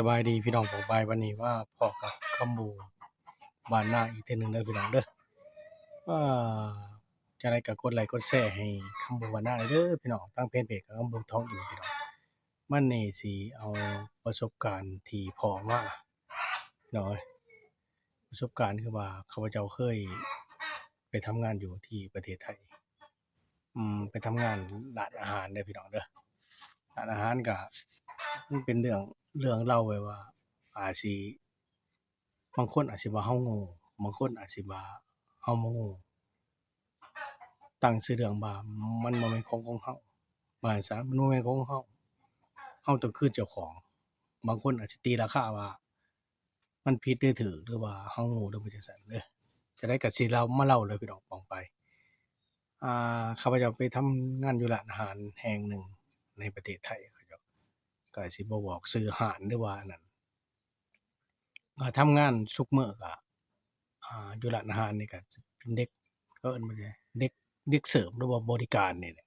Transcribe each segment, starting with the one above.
ສະບາຍດີພີ່ນ້ອງປ້ອງປາຍ, ວັນນີ້ມາພໍ້ກັບຄຳບູບ້ານນາອີກເທື່ອໜຶ່ງເດີພີ່ນ້ອງເດີ. ອ່າ ຈັ່ງໃດກໍກົດໄລກົດແຊໃຫ້ຄຳບູບ້ານນາເດີພີ່ນ້ອງ, ທາງແຟນເພຈກໍຄຳບູທອງອິນພີ່ນ້ອງ. ມື້ນີ້ຊິເອົາປະສົບການທີ່ພໍ້ມາເນາະ, ປະສົບການຄືວ່າຂ້າພະເຈົ້າເຄີຍໄປທຳງານຢູ່ທີ່ປະເທດໄທ. ອືມ ໄປທຳງານຮ້ານອາຫານເດີພີ່ນ້ອງເດີ. ຮ້ານອາຫານກະ ມັນເປັນເລື່ອງ ເລື່ອງລາວແບບວ່າ ອາດຊິ ບາງຄົນອາດຊິວ່າເຮົາໂງ່, ບາງຄົນອາດຊິວ່າເຮົາບໍ່ໂງ່, ຕັ້ງຊື່ເລື່ອງວ່າມັນບໍ່ແມ່ນຂອງຂອງເຮົາ, ວ່າຊັ້ນ ມັນບໍ່ແມ່ນຂອງເຮົາ, ເຮົາຕ້ອງຄືນເຈົ້າຂອງ. ບາງຄົນອາດຊິຕີລາຄາວ່າ ມັນຜິດຫຼືຖືກ ຫຼືວ່າເຮົາໂງ່ ຫຼືວ່າຈັ່ງຊັ້ນເດີ. ຈັ່ງໃດກໍຊິເລົ່າ ມາເລົ່າເດີພີ່ນ້ອງປ້ອງປາຍ. ອ່າ ຂ້າພະເຈົ້າໄປທຳງານຢູ່ຮ້ານອາຫານແຫ່ງໜຶ່ງໃນປະເທດໄທ, ຂ້າພະເຈົ້າກໍຊິບໍ່ບອກຊື່ຮ້ານ ຫຼືວ່າອັນນັ້ນ. ກໍທຳງານຊຸກມື້ກໍ ອ່າ ຢູ່ຮ້ານອາຫານນີ້ກໍເປັນເດັກ ເຂົາເອີ້ນວ່າເດັກ ເດັກເສີບ ຫຼືວ່າບໍລິການນີ້ແຫຼະ.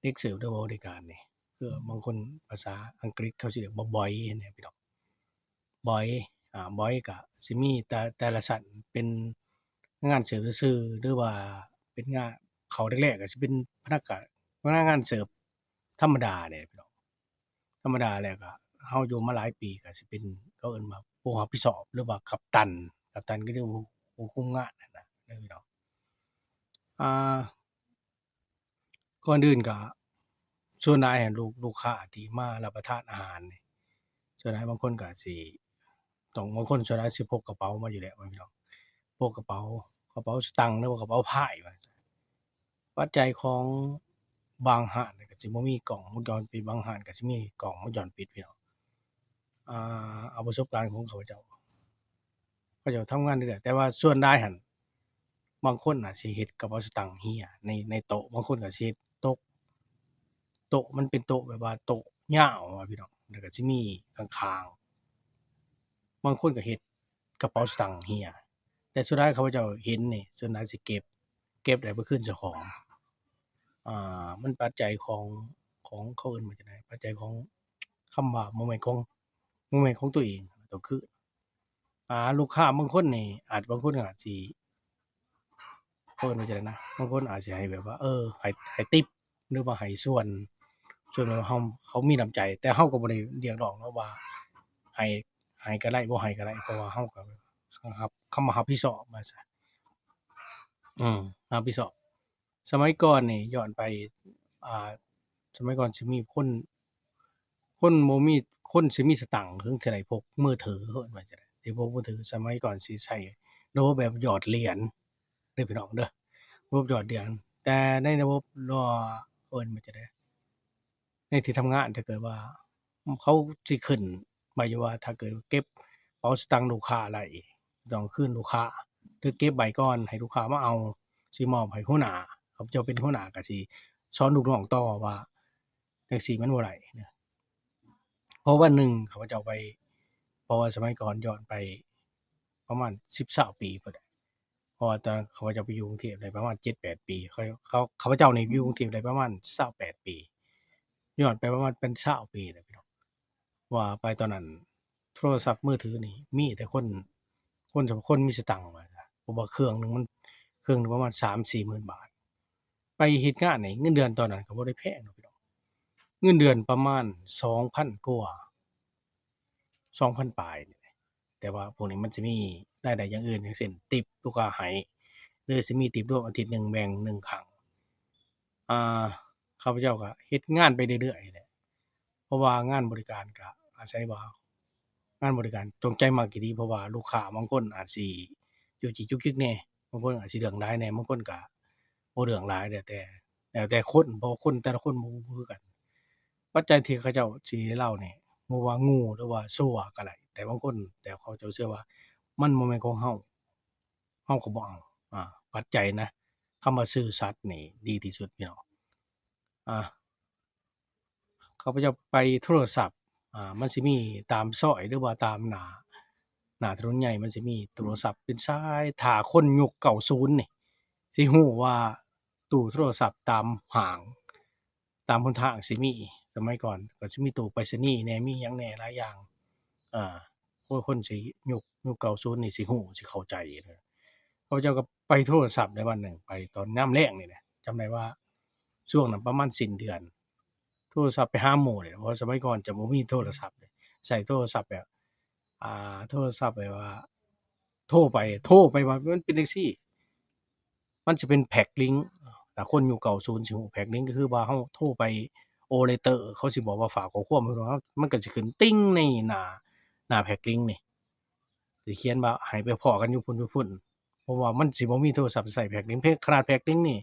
ເດັກເສີບ ຫຼືວ່າບໍລິການນີ້ ຄືບາງຄົນພາສາອັງກິດເຂົາຊິເອີ້ນວ່າ boy ຫັ້ນນະພີ່ນ້ອງ, boy ອາ boy ກະຊິມີແຕ່ ແຕ່ລະຊັ້ນ ເປັນພະນັກງານເສີບຊື່ໆ ຫຼືວ່າເປັນງານ ເຂົ້າແລກໆ ກະຊິເປັນພະນັກງານ ພະນັກງານເສີບທຳມະດານີ້ພີ່ນ້ອງ. ທຳມະດາແລ້ວກະ ເຮົາຢູ່ມາຫຼາຍປີ ກະຊິເປັນ ເຂົາເອີ້ນວ່າຜູ້ຮັບຜິດຊອບ ຫຼືວ່າກັບຕັນ, ກັບຕັນກໍຄືຜູ້ ຜູ້ຄຸມງານຫັ້ນນະພີ່ນ້ອງ. ອ່າ ກ່ອນອື່ນກໍ ສ່ວນຫຼາຍຫັ້ນ ລູກ ລູກຄ້າທີ່ມາຮັບປະທານອາຫານນີ້ ສ່ວນຫຼາຍບາງຄົນກໍຊິຕ້ອງ ບາງຄົນສ່ວນຫຼາຍຊິພົກກະເປົາມາຢູ່ແລ້ວພີ່ນ້ອງ, ພົກກະເປົາ ກະເປົາສະຕັງ ຫຼືວ່າກະເປົາພາຍວ່າ. ປັດໄຈຂອງບາງຮ້ານກໍຊິບໍ່ມີກ້ອງວົງຈອນປິດ, ບາງຮ້ານກໍຊິມີກ້ອງວົງຈອນປິດພີ່ນ້ອງ. ອ່າ ເອົາປະສົບການຂອງຂ້າພະເຈົ້າ ເຂົາເຈົ້າທຳງານເລື້ອຍໆ ແຕ່ວ່າສ່ວນຫຼາຍຫັ້ນ ບາງຄົນອາດຊິເຮັດກະເປົາສະຕັງເຮຍໃນ ໃນໂຕະ, ບາງຄົນກໍຊິເຮັດໂຕະ ໂຕະມັນເປັນໂຕະແບບວ່າໂຕະຍາວອະພີ່ນ້ອງ, ແລ້ວກໍຊິມີຂ້າງໆ ບາງຄົນກໍເຮັດກະເປົາສະຕັງເຮຍ. ແຕ່ສ່ວນຫຼາຍຂ້າພະເຈົ້າເຫັນນີ້ ສ່ວນຫຼາຍຊິເກັບ ເກັບແລ້ວໄປຄືນເຈົ້າຂອງ. ອ່າ ມັນປັດໄຈຂອງ ຂອງ ເຂົາເອີ້ນວ່າຈັ່ງໃດ ປັດໄຈຂອງຄຳວ່າບໍ່ແມ່ນຂອງ ບໍ່ແມ່ນຂອງຕົວເອງ ຕ້ອງຄືນ. ອ່າ ລູກຄ້າບາງຄົນນີ້ ອາດ ບາງຄົນອາດຊິ ເຂົາເອີ້ນວ່າຈັ່ງໃດນະ, ບາງຄົນອາດຊິໃຫ້ແບບວ່າ ເອີ ໃຫ້ ໃຫ້ຕິບ ຫຼືວ່າໃຫ້ສ່ວນ ສ່ວນແບບເຮົາ ເຂົາມີນ້ຳໃຈ, ແຕ່ເຮົາກໍບໍ່ໄດ້ຮຽກຮ້ອງເນາະວ່າໃຫ້ ໃຫ້ກໍໄດ້ ບໍ່ໃຫ້ກໍໄດ້ ເພາະວ່າເຮົາກໍຮັບ ຄຳວ່າຮັບຜິດຊອບວ່າຊັ້ນ ອືມ ຮັບຜິດຊອບ. ສະໄໝກ່ອນນີ້ ຍ້ອນໄປ ອ່າ ສະໄໝກ່ອນຊິມີຄົນ ຄົນບໍ່ມີ ຄົນຊິມີສະຕັງເຖິງຊິໄດ້ພົກມືຖື ເອີ້ນວ່າຈັ່ງໃດ ຊິພົກມືຖື. ສະໄໝກ່ອນຊິໃຊ້ລະບົບແບບຫຍອດຫຼຽນເດີພີ່ນ້ອງເດີ, ລະບົບຫຍອດຫຼຽນ. ແຕ່ໃນລະບົບ ເອີ້ນວ່າຈັ່ງໃດ ໃນທີ່ທຳງານ ຖ້າເກີດວ່າເຂົາຊິຂຶ້ນໃບຢູ່ວ່າ ຖ້າເກີດເກັບເປົາສະຕັງລູກຄ້າໄດ້ ຕ້ອງຄືນລູກຄ້າ ຫຼືເກັບໄວ້ກ່ອນໃຫ້ລູກຄ້າມາເອົາ ຊິມອບໃຫ້ຫົວໜ້າ, ເຂົາເຈົ້າເປັນຫົວໜ້າກໍຊິສອນລູກນ້ອງຕໍ່ວ່າ ຈັ່ງຊີ້ມັນບໍ່ໄດ້ນະ. ເພາະວັນໜຶ່ງຂ້າພະເຈົ້າໄປ ເພາະວ່າສະໄໝກ່ອນ ຍ້ອນໄປປະມານສິບ ຊາວປີພຸ້ນແຫຼະ, ເພາະວ່າຕອນຂ້າພະເຈົ້າໄປຢູ່ກຸງເທບໄດ້ປະມານເຈັດແປດປີ, ຂ້າ ຂ້າ ຂ້າພະເຈົ້ານີ້ຢູ່ກຸງເທບໄດ້ປະມານຊາວແປດປີ, ຍ້ອນໄປປະມານເປັນຊາວປີແລ້ວພີ່ນ້ອງ. ວ່າໄປຕອນນັ້ນ ໂທລະສັບມືຖືນີ້ມີແຕ່ຄົນ ຄົນ ຄົນມີສະຕັງວ່າ ເພາະວ່າເຄື່ອງໜຶ່ງມັນ ເຄື່ອງໜຶ່ງປະມານສາມສີ່ໝື່ນບາດ. ໄປເຮັດງານນີ້ ເງິນເດືອນຕອນນັ້ນກໍບໍ່ໄດ້ແພງເນາະພີ່ນ້ອງ, ເງິນເດືອນປະມານສອງພັນກວ່າ ສອງພັນປາຍນີ້ແຫຼະ. ແຕ່ວ່າພວກນີ້ມັນຊິມີລາຍໄດ້ຢ່າງອື່ນ ຢ່າງເຊັ່ນ ຕິບລູກຄ້າໃຫ້ ຫຼືຊິມີຕິບລວມອາທິດໜຶ່ງແບ່ງໜຶ່ງຄັ້ງ. ອ່າ ຂ້າພະເຈົ້າກໍເຮັດງານໄປເລື້ອຍໆແຫຼະ, ເພາະວ່າງານບໍລິການກໍອາໄສວ່າ ງານບໍລິການຕ້ອງໃຈມັກອີ່ຫຼີ, ເພາະວ່າລູກຄ້າບາງຄົນອາດຊິຈຸກຈິກຈຸກຈິກແດ່, ບາງຄົນອາດຊິເລື່ອງຫຼາຍແດ່, ບາງຄົນກໍບໍ່ເລື່ອງຫຼາຍ, ແລ້ວແຕ່ ແລ້ວແຕ່ຄົນ, ເພາະວ່າຄົນແຕ່ລະຄົນບໍ່ ບໍ່ຄືກັນ. ປັດໄຈທີ່ເຂົາເຈົ້າຊິໃຫ້ລາວນີ້ ບໍ່ວ່າໂງ່ ຫຼືວ່າຊົ່ວກໍໄດ້, ແຕ່ບາງຄົນ ແຕ່ເຂົາເຈົ້າເຊື່ອວ່າມັນບໍ່ແມ່ນຂອງເຮົາ ເຮົາກໍບໍ່ເອົາ. ອາ ປັດໄຈນະ, ຄຳວ່າຊື່ສັດນີ້ດີທີ່ສຸດພີ່ນ້ອງ. ອາ ຂ້າພະເຈົ້າໄປໂທລະສັບ ອາ ມັນຊິມີຕາມຊອຍ ຫຼືວ່າຕາມໜ້າ ໜ້າຖະໜົນໃຫຍ່ ມັນຊິມີໂທລະສັບເປັນສາຍ, ຖ້າຄົນຍຸກເກົ້າສິບນີ້ ຊິຮູ້ວ່າຕູ້ໂທລະສັບຕາມຫ້າງ ຕາມຫົນທາງຊິມີ, ສະໄໝກ່ອນກໍຊິມີຕູ້ໄປສະນີແດ່ ມີຫຍັງແດ່ຫຼາຍຢ່າງ. ອ່າ ຄົນ ຄົນທີ່ຍຸກ ຍຸກເກົ້າສິບນີ້ຊິຮູ້ ຊິເຂົ້າໃຈ. ຂ້າພະເຈົ້າກໍໄປໂທລະສັບໃນວັນໜຶ່ງ ໄປຕອນຍາມແລງນີ້ແຫຼະ ຈຳໄດ້ວ່າຊ່ວງນັ້ນປະມານສິ້ນເດືອນ ໂທລະສັບໄປຫາໝູ່ເດ ເພາະສະໄໝກ່ອນຈະບໍ່ມີໂທລະສັບເດ ໃຊ້ໂທລະສັບແບບ ອ່າ ໂທລະສັບແບບວ່າ ໂທໄປ ໂທໄປວ່າມັນເປັນຈັ່ງຊີ້ ມັນຊິເປັນແພັກລິ້ງ ຖ້າຄົນຍຸກເກົ້າສິບຊິຮູ້ ແພັກລິ້ງກໍຄືວ່າເຮົາໂທໄປ ໂອເລເຕີ ເຂົາຊິບອກວ່າຝາກຂໍ້ຄວາມ ມັນກໍຊິຂຶ້ນຕິງໃນໜ້າ ໜ້າແພັກລິ້ງນີ້ ຊິຂຽນວ່າໃຫ້ໄປພໍ້ກັນຢູ່ພຸ້ນ ຢູ່ພຸ້ນ ເພາະວ່າມັນຊິບໍ່ມີໂທລະສັບໃຊ້ແພັກລິ້ງ ເພ ຂະໜາດແພັກລິ້ງນີ້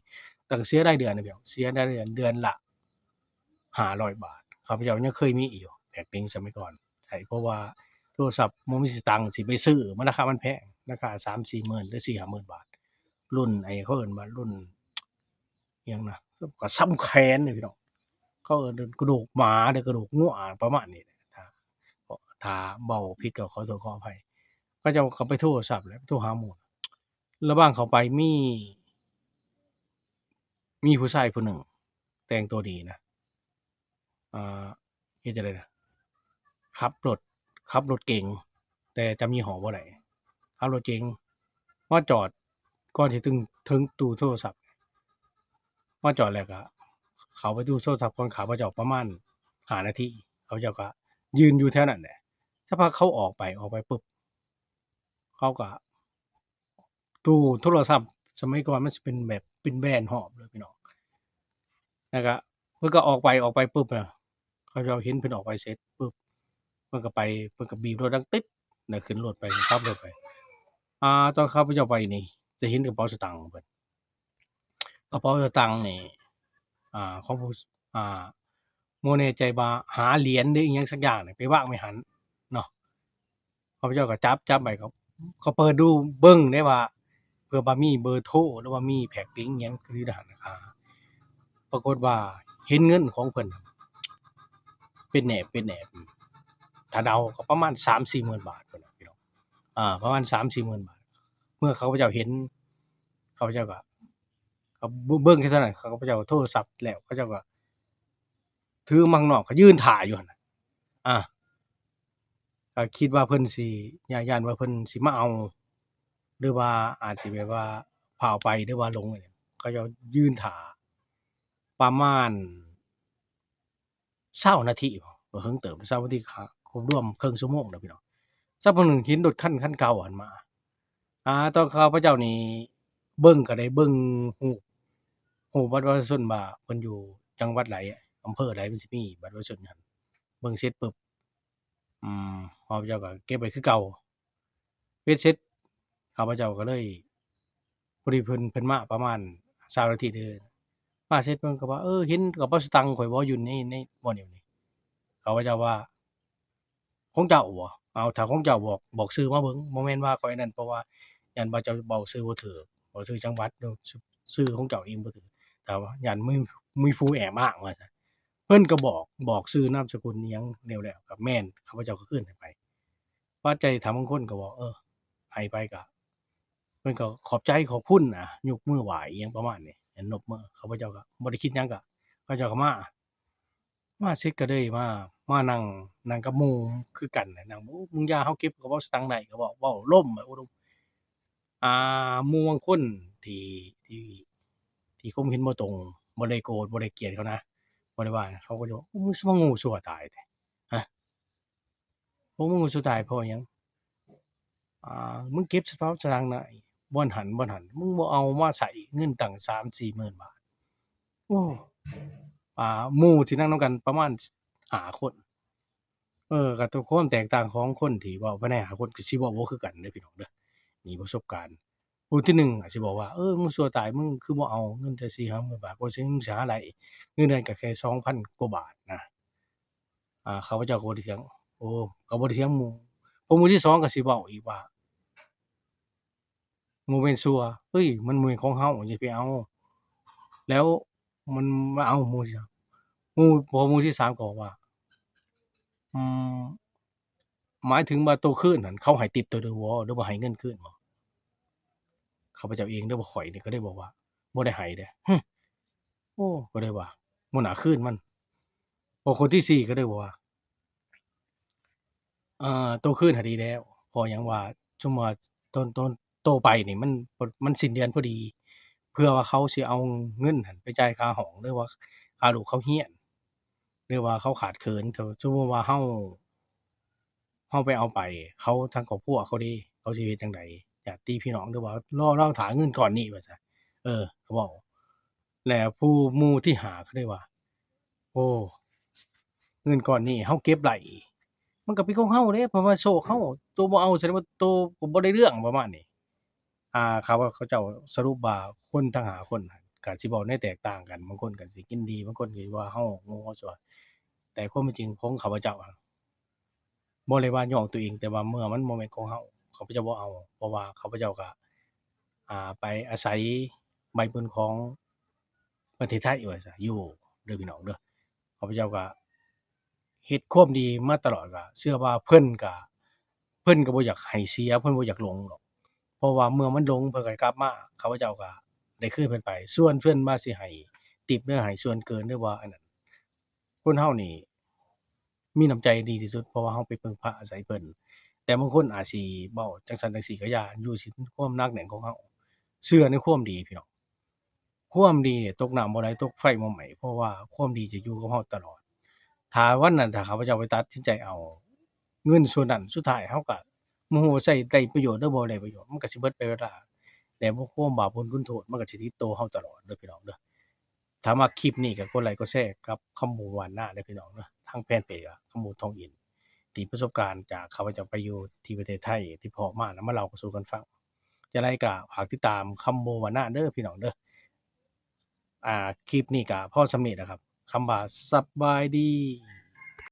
ຕ້ອງເສຍລາຍເດືອນນະພີ່ນ້ອງ ເສຍລາຍເດືອນ ເດືອນລະຫ້າຮ້ອຍບາດ ຂ້າພະເຈົ້າຍັງເຄີຍມີຢູ່ ແພັກລິ້ງສະໄໝກ່ອນ ໃຊ້ ເພາະວ່າໂທລະສັບບໍ່ມີສະຕັງຊິໄປຊື້ ມັນລາຄາມັນແພງ ລາຄາສາມສີ່ໝື່ນ ຫຼື ສີ່ຫ້າໝື່ນບາດ ລຸ້ນ ໄອ້ ເຂົາເອີ້ນວ່າລຸ້ນ ອີຫຍັງນະ ກໍຊ່ຳແຂນນີ້ພີ່ນ້ອງ ເຂົາເອີ້ນກະດູກໝາ ຫຼື ກະດູກງົວ ປະມານນີ້ແຫຼະ ຖ້າ ຖ້າເວົ້າຜິດກໍຂໍໂທດຂໍອະໄພ. ເຂົາເຈົ້າກໍໄປໂທລະສັບແຫຼະ ໂທຫາໝູ່ ລະຫວ່າງເຂົ້າໄປມີ ມີຜູ້ຊາຍຜູ້ໜຶ່ງ ແຕ່ງຕົວດີນະ ອ່າ ເຮັດຈັ່ງໃດນະ ຂັບລົດ ຂັບລົດເກັງ ແຕ່ຈຳຍີ່ຫໍ້ບໍ່ໄດ້ ຂັບລົດເກັງມາຈອດກ່ອນຊິເຖິງ ເຖິງຕູ້ໂທລະສັບ ມາຈອດແລ້ວກະເຂົ້າໄປຕູ້ໂທລະສັບຂອງຂ້າພະເຈົ້າປະມານຫ້ານາທີ ຂ້າພະເຈົ້າກະຢືນຢູ່ແຖວນັ້ນແຫຼະ ສັກພັກເຂົາອອກໄປ ອອກໄປປຶບ ເຂົາກະ ຕູ້ໂທລະສັບສະໄໝກ່ອນມັນຊິເປັນແບບເປັນແບນຮອບເລີຍພີ່ນ້ອງ ແລ້ວກະເພິ່ນກໍອອກໄປ ອອກໄປປຶບນະ ເຂົາເຈົ້າເຫັນເພິ່ນອອກໄປເສັດປຶບ ເພິ່ນກໍໄປ ເພິ່ນກໍບີບລົດດັງຕິດ ແລ້ວຂຶ້ນລົດໄປ ຂັບລົດໄປ ອ່າ ຕອນຂ້າພະເຈົ້າໄປນີ້ ຈະເຫັນກະເປົາສະຕັງຂອງເພິ່ນ ກະເປົາສະຕັງນີ້ ອ່າ ຂອງຜູ້ ອ່າ ບໍ່ແນ່ໃຈວ່າຫາຫຼຽນ ຫຼື ອີ່ຫຍັງສັກຢ່າງນີ້ໄປວາງໄວ້ຫັ້ນເນາະ ຂ້າພະເຈົ້າກໍຈັບ ຈັບໄປ ກໍ ກໍເປີດດູເບິ່ງໄດ້ວ່າ ເພື່ອວ່າມີເບີໂທ ຫຼືວ່າມີແພັກລິ້ງອີ່ຫຍັງຢູ່ໃນຫັ້ນນະ ປາກົດວ່າເຫັນເງິນຂອງເພິ່ນເປັນແໜບ ເປັນແໜບ ຖ້າເດົາກໍປະມານສາມສີ່ໝື່ນບາດພຸ້ນນະພີ່ນ້ອງ ອ່າ ປະມານສາມສີ່ໝື່ນບາດ ເມື່ອຂ້າພະເຈົ້າເຫັນ ຂ້າພະເຈົ້າກໍ ກໍເບິ່ງແຄ່ເທົ່ານັ້ນ ຂ້າພະເຈົ້າໂທລະສັບແລ້ວ ເຂົາເຈົ້າກໍຖືມາຂ້າງນອກ ກໍຢືນຖ້າຢູ່ຫັ້ນນະ ອ່າ ກໍຄິດວ່າເພິ່ນຊິ ຢ້ານ ຢ້ານວ່າເພິ່ນຊິມາເອົາ ຫຼືວ່າອາດຊິແບບວ່າຟ້າວໄປ ຫຼືວ່າຫຼົງ ເຂົາເຈົ້າຢືນຖ້າປະມານ ຊາວນາທີບໍ ກໍເຫິງເຕີບ ຊາວນາທີ ຄ- ຄວບລວມເຄິ່ງຊົ່ວໂມງນະພີ່ນ້ອງ ສັກພັກໜຶ່ງເຫັນລົດຄັນ ຄັນເກົ່າຫັ້ນມາ ອ່າ ຕອນຂ້າພະເຈົ້ານີ້ເບິ່ງກໍໄດ້ເບິ່ງຮູບ ຮູບບັດປະຊາຊົນວ່າເພິ່ນຢູ່ຈັງຫວັດໃດ ອຳເພີໃດ ມັນຊິມີບັດປະຊາຊົນຫັ້ນ ເບິ່ງເສັດປຶບ ອືມ ຂ້າພະເຈົ້າກໍເກັບໄວ້ຄືເກົ່າ ເຮັດເສັດ ຂ້າພະເຈົ້າກໍເລີຍ ພໍດີເພິ່ນ ເພິ່ນມາປະມານຊາວນາທີເດີ ມາເສັດເພິ່ນກໍວ່າ ເອີ ເຫັນກະເປົາສະຕັງຂ້ອຍບໍ່ ຢູ່ໃນ ໃນບ່ອນນີ້ ຂ້າພະເຈົ້າວ່າ ຂອງເຈົ້າບໍ? ເອົາ ຖ້າຂອງເຈົ້າບອກ ບອກຊື່ມາເບິ່ງ ບໍ່ແມ່ນວ່າຂ້ອຍນັ້ນ ເພາະວ່າຢ້ານວ່າເຈົ້າເວົ້າຊື່ບໍ່ຖືກ ເວົ້າຊື່ຈັງຫວັດ ຊື່ຂອງເຈົ້າອີງບໍ່ຖືກ ຖ້າວ່າຢ້ານມີ ມີຜູ້ແອບອ້າງວ່າຊັ້ນ ເພິ່ນກໍບອກ ບອກຊື່ນາມສະກຸນອີ່ຫຍັງແລ້ວ ແລ້ວກໍແມ່ນ ຂ້າພະເຈົ້າກໍຄືນໃຫ້ໄປ ປັດໃຈຖ້າບາງຄົນກໍບອກ ເອີ ໃຫ້ໄປກະ ເພິ່ນກໍຂອບໃຈຂອບຄຸນນະ ຍົກມືໄຫວ້ອີ່ຫຍັງປະມານນີ້ ແມ່ນນົບມື ຂ້າພະເຈົ້າກໍບໍ່ໄດ້ຄິດຫຍັງ ກະເຂົາເຈົ້າກໍມາ ມາເສັດກໍເລີຍມາ ມານັ່ງ ນັ່ງກັບໝູ່ຄືກັນ ນັ່ງ ໂອ້ ມຶງຢ່າ ເຮົາເກັບກະເປົາສະຕັງໄດ້ ກໍເວົ້າ ເວົ້າລົມໄປ ໂອ້ ລົມ ອ່າ ໝູ່ບາງຄົນທີ່ ທີ່ ທີ່ຄວາມເຫັນບໍ່ຕົງ ບໍ່ໄດ້ໂກດ ບໍ່ໄດ້ກຽດເຂົານະ ບໍ່ໄດ້ວ່າ ເຂົາກໍຈະວ່າ ໂອ້ ມຶງສະມາໂງ່ຊົ່ວຕາຍແທ້ ຮະ ໂອ້ ມຶງໂງ່ຊົ່ວຕາຍເພາະຫຍັງ? ອ່າ ມຶງເກັບສະເປົາສະຕາງໄດ້ ບ່ອນຫັ້ນບ່ອນຫັ້ນ ມຶງບໍ່ເອົາມາໃຊ້ເງິນຕັ້ງສາມສີ່ໝື່ນບາດ ໂອ້ ອ່າ ໝູ່ທີ່ນັ່ງນຳກັນປະມານຫ້າຄົນ ເອີ ກໍຕົວຄວາມແຕກຕ່າງຂອງຄົນທີ່ເວົ້າພາຍໃນຫ້າຄົນ ກໍຊິເວົ້າບໍ່ຄືກັນເດີພີ່ນ້ອງເດີ ນີ້ປະສົບການ ຜູ້ທີໜຶ່ງອາດຊິບອກວ່າ ເອີ ມຶງຊົ່ວຕາຍ ມຶງຄືບໍ່ເອົາເງິນແຕ່ສີ່ຫ້າໝື່ນບາດ ກວ່າຊິ ມຶງຊິຫາໄດ້ ເງິນເດືອນກໍແຄ່ສອງພັນກວ່າບາດນະ ອ່າ ຂ້າພະເຈົ້າກໍບໍ່ໄດ້ຖຽງ ໂອ້ ກໍບໍ່ໄດ້ຖຽງໝູ່ ເພາະໝູ່ທີສອງກໍຊິເວົ້າອີກວ່າ ບໍ່ແມ່ນຊົ່ວ ເອີຍ ມັນບໍ່ແມ່ນຂອງເຮົາ ຢ່າໄປເອົາ ແລ້ວມັນມາເອົາໝູ່ທີສາມ ໝູ່ ພໍໝູ່ທີສາມກໍບອກວ່າ ອືມ ໝາຍເຖິງວ່າໂຕຄືນຫັ້ນ ເຂົາໃຫ້ຕິບໂຕເດີບໍ່ ຫຼືວ່າໃຫ້ເງິນຄືນບໍ່? ຂ້າພະເຈົ້າເອງ ຫຼືວ່າຂ້ອຍນີ້ ກໍໄດ້ບອກວ່າ ບໍ່ໄດ້ໃຫ້ເດ້ ຫຶ ໂອ້ ກໍໄດ້ວ່າ ບໍ່ໜ້າຄືນມັນ ພໍຄົນທີສີ່ກໍໄດ້ບອກວ່າ ເອີ ໂຕຄືນຫັ້ນດີແລ້ວ ເພາະຫຍັງວ່າ ສົມມຸດວ່າ ໂຕ ໂຕ ໂຕໄປນີ້ ມັນ ມັນສິ້ນເດືອນພໍດີ ເພື່ອວ່າເຂົາຊິເອົາເງິນຫັ້ນໄປຈ່າຍຄ່າຫ້ອງ ຫຼືວ່າຄ່າລູກເຂົາຮຽນ ຫຼືວ່າເຂົາຂາດເຂີນ ສົມມຸດວ່າເຮົາ ເຮົາໄປເອົາໄປ ເຂົາ ທາງຄອບຄົວເຂົາເດ ເຂົາຊິເຮັດຈັ່ງໃດ? ຍາດຕິພີ່ນ້ອງ ຫຼືວ່າລໍ ລໍຖ້າເງິນກ້ອນນີ້ວ່າຊະ ເອີ ເຂົາເວົ້າ ແລ້ວຜູ້ ໝູ່ທີຫ້າເຂົາເລີຍວ່າ ໂອ້ ເງິນກ້ອນນີ້ເຮົາເກັບໄດ້ ມັນກໍເປັນຂອງເຮົາເດ້ ເພາະວ່າໂຊກເຮົາ ໂຕບໍ່ເອົາ ສະແດງວ່າໂຕກໍບໍ່ໄດ້ເລື່ອງ ປະມານນີ້. ອ່າ ເຂົາ ເຂົາເຈົ້າສະຫຼຸບວ່າຄົນທັງຫ້າຄົນຫັ້ນ ກໍຊິເວົ້າແນວແຕກຕ່າງກັນ ບາງຄົນກໍຊິຍິນດີ ບາງຄົນກໍຊິວ່າເຮົາໂງ່ເຮົາຊົ່ວ ແຕ່ຄວາມເປັນຈິງຂອງຂ້າພະເຈົ້າຫັ້ນ ບໍ່ໄດ້ວ່າຍ້ອງຕົວເອງ ແຕ່ວ່າເມື່ອມັນບໍ່ແມ່ນຂອງເຮົາ ຂ້າພະເຈົ້າບໍ່ເອົາ ເພາະວ່າຂ້າພະເຈົ້າກະ ອ່າ ໄປອາໄສໃບບຸນຂອງປະເທດໄທວ່າຊະ ຢູ່ເດີພີ່ນ້ອງເດີ. ຂ້າພະເຈົ້າກະເຮັດຄວາມດີມາຕະຫຼອດ ກະເຊື່ອວ່າເພິ່ນກະ ເພິ່ນກະບໍ່ຢາກໃຫ້ເສຍ ເພິ່ນບໍ່ຢາກຫຼົງດອກ ເພາະວ່າເມື່ອມັນຫຼົງເພິ່ນກະກັບມາ ຂ້າພະເຈົ້າກະໄດ້ຄືນເພິ່ນໄປ ສ່ວນເພິ່ນວ່າຊິໃຫ້ຕິບ ຫຼືໃຫ້ສ່ວນເກີນ ຫຼືວ່າອັນນັ້ນ ຄົນເຮົານີ້ມີນ້ຳໃຈດີທີ່ສຸດ ເພາະວ່າເຮົາໄປເພິ່ງພາອາໄສເພິ່ນ ແຕ່ບາງຄົນອາດຊິເວົ້າຈັ່ງຊັ້ນຈັ່ງຊີ້ກໍຢ່າ ຢູ່ທີ່ຄວາມໜັກແໜ້ນຂອງເຮົາ ເຊື່ອໃນຄວາມດີພີ່ນ້ອງ ຄວາມດີນີ້ຕົກນ້ຳບໍ່ໄຫຼ ຕົກໄຟບໍ່ໄໝ້ ເພາະວ່າຄວາມດີຈະຢູ່ກັບເຮົາຕະຫຼອດ. ຖ້າວັນນັ້ນ ຖ້າຂ້າພະເຈົ້າໄປຕັດສິນໃຈເອົາເງິນສ່ວນນັ້ນ ສຸດທ້າຍເຮົາກໍບໍ່ຮູ້ວ່າໃຊ້ໄດ້ປະໂຫຍດ ຫຼືບໍ່ໄດ້ປະໂຫຍດ ມັນກໍຊິເບິດໄປເວລາ ແລະ ຄວາມບາບບຸນຄຸນໂທດ ມັນກໍຊິຕິດໂຕເຮົາຕະຫຼອດເດີພີ່ນ້ອງເດີ. ຖ້າມັກຄລິບນີ້ກໍກົດໄລ້ກົດແຊກັບຄຳໝູ່ຫວານນາເດີພີ່ນ້ອງເດີ ທາງແຟນເພຈກໍຄຳໝູ່ທອງອິນ ທີ່ປະສົບການຈາກຂ້າພະເຈົ້າໄປຢູ່ທີ່ປະເທດໄທ ທີ່ພໍ້ມານຳມາເລົ່າສູ່ກັນຟັງ. ຈັ່ງໃດກໍຝາກຕິດຕາມຄຳໝູ່ຫວານນາເດີພີ່ນ້ອງເດີ. ອ່າ ຄລິບນີ້ກໍພໍສ່ຳນີ້ແຫຼະຄັບ ຄຳວ່າສະບາຍດີ.